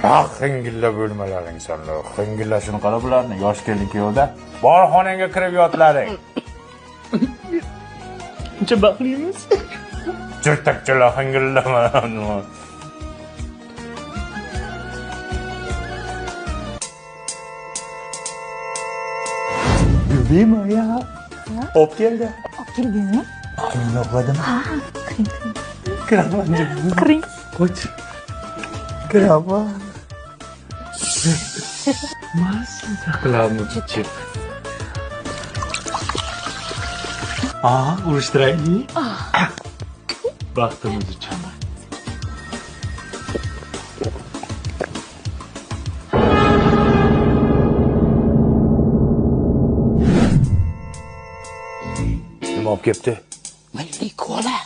Ah, xingilla bo'lmalaring sanlar. Xingillashini qara bularni, yosh kelin kuyovda. Bor xonangga kirib yotlaring. Uncha baxtlimiz. Cho'takchalar xingillama. Любимая. Olib keldi. Olib keldingizmi? Oyimni uxladimi? Ha, kiring, kiring. Kiraman. Kiring. Qo'ch. Kiraman. Mazza qilamiz ichib. Aa, urushtiraylik. Baxtimiz uchun. Nima olib kelibdi? Milliy kola.